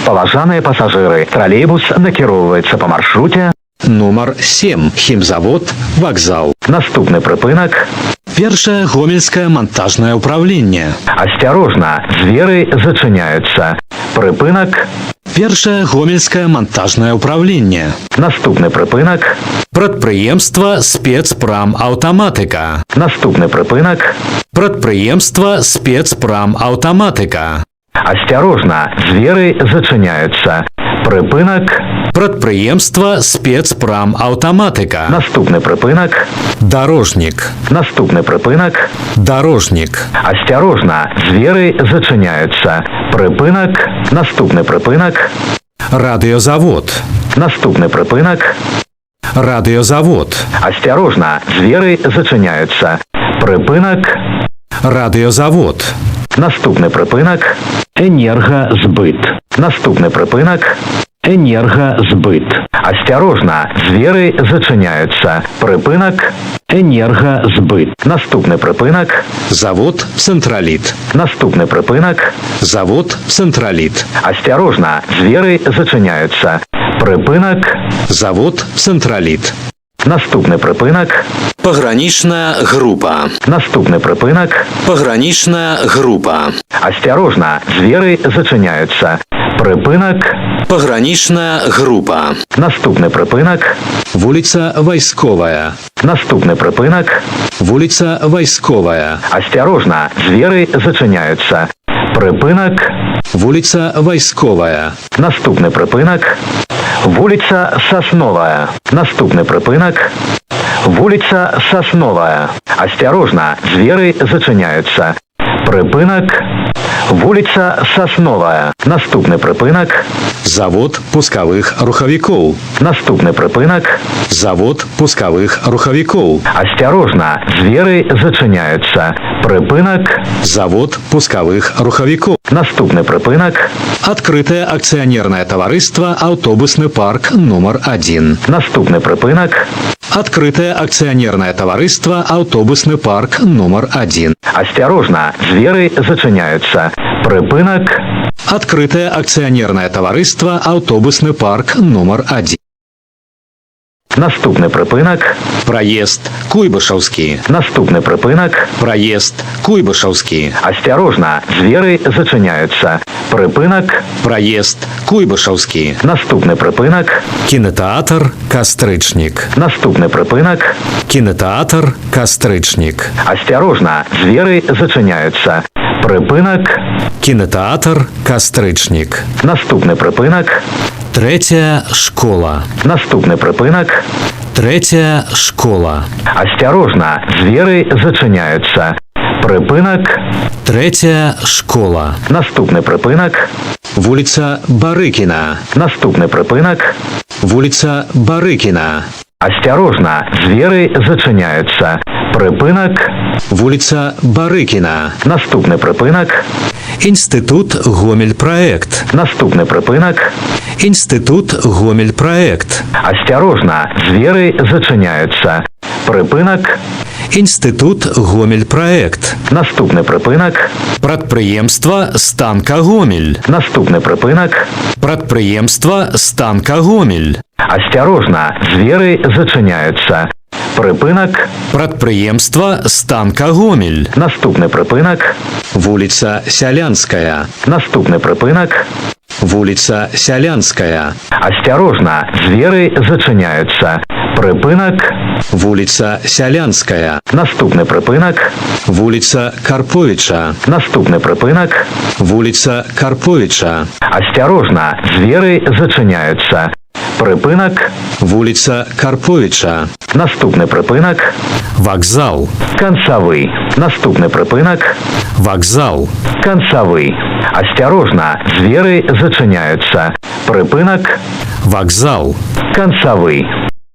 Паважаныя пасажыры, тралейбус накіроўваецца па маршруце. Нумар 7. Химзавод, вокзал. Наступны прыпынак. Першае гомельскае монтажное управление. Асцярожна, дзверы зачыняюцца. Прыпынак. Першае гомельскае монтажное управление. Наступны прыпынак. Прадпрыемства «Спецпрамаўтаматыка». Наступны прыпынак. Прадпрыемства «Спецпрамаўтаматыка». Асцярожна, дзверы зачыняюцца. Прыпынак. Прадпрыемства «Спецпрамаўтаматыка». Наступны прыпынак. Дорожник. Наступны прыпынак. Дорожник. Асцярожна, дзверы зачыняюцца. Прыпынак. Наступны прыпынак. Радиозавод. Наступны прыпынак. Радиозавод. Асцярожна, дзверы зачыняюцца. Прыпынак. Радиозавод. Наступны прыпынак. Энергасбыт. Наступны прыпынак. Энергасбыт. Асцярожна, дзверы зачыняюцца. Прыпынак. Энергасбыт. Наступны прыпынак. Завод «Централит». Наступны прыпынак. Завод «Централит». Асцярожна, дзверы зачыняюцца. Прыпынак. Завод «Централит». Наступны прыпынак. Пограничная группа. Наступны прыпынак. Пограничная группа. Асцярожна, дзверы зачыняюцца. Прыпынак. Пограничная группа. Наступны прыпынак. Вуліца Вайсковая. Наступны прыпынак. Вуліца Вайсковая. Асцярожна, дзверы зачыняюцца. Прыпынак. Вуліца Вайсковая. Наступны прыпынак. Вуліца Сасновая. Наступны прыпынак. Вуліца Сасновая. Асцярожна, дзверы зачыняюцца. Прыпынак. Вуліца Сасновая. Наступны прыпынак. Завод пусковых рухавікоў. Наступны прыпынак. Завод пусковых рухавікоў. Асцярожна, дзверы зачыняюцца. Прыпынак. Завод пусковых рухавікоў. Наступны прыпынак. Адкрытае акцыянернае таварыства «Аўтобусны парк нумар 1». Наступны прыпынак. Адкрытае акцыянернае таварыства «Аўтобусны парк нумар 1». Асцярожна, дзверы зачыняюцца. Прыпынак. Адкрытае акцыянернае таварыства «Аўтобусны парк нумар 1». Наступны прыпынак. Праезд Куйбышаўскі. Наступны прыпынак. Праезд Куйбышаўскі. Асцярожна, дзверы зачыняюцца. Прыпынак. Праезд Куйбышаўскі. Наступны прыпынак. Кінатэатр «Кастрычнік». Наступны прыпынак. Кінатэатр «Кастрычнік». Асцярожна, дзверы зачыняюцца. Прыпынак. Кінатэатр «Кастрычнік». Наступны прыпынак. Трэцяя школа. Наступны прыпынак. Трэцяя школа. Асцярожна, дзверы зачыняюцца. Прыпынак. Трэцяя школа. Наступны прыпынак. Вуліца Барыкіна. Наступны прыпынак. Вуліца Барыкіна. Асцярожна, дзверы зачыняюцца. Прыпынак. Вуліца Барыкіна. Наступны прыпынак. Інстытут Гомельпраект. Наступны прыпынак. Інстытут Гомельпраект. Асцярожна, дзверы зачыняюцца. Прыпынак. Інстытут Гомельпраект. Наступны прыпынак. Прадпрыемства Станка Гомель. Наступны прыпынак. Прадпрыемства Станка Гомель. Асцярожна, дзверы зачыняюцца. Прыпынак. Прадпрыемства Станка Гомель. Наступны прыпынак. Вуліца Сялянская. Наступны прыпынак. Вуліца Сялянская. Асцярожна, дзверы зачыняюцца. Прыпынак. Вуліца Сялянская. Наступны прыпынак. Вуліца Карповіча. Наступны прыпынак. Вуліца Карповіча. Асцярожна, дзверы зачыняюцца. Прыпынак. Вуліца Карповіча. Наступны прыпынак. Вакзал. Канцавы. Наступны прыпынак. Вакзал. Канцавы. Асцярожна, дзверы зачыняюцца. Прыпынак. Вакзал. Канцавы.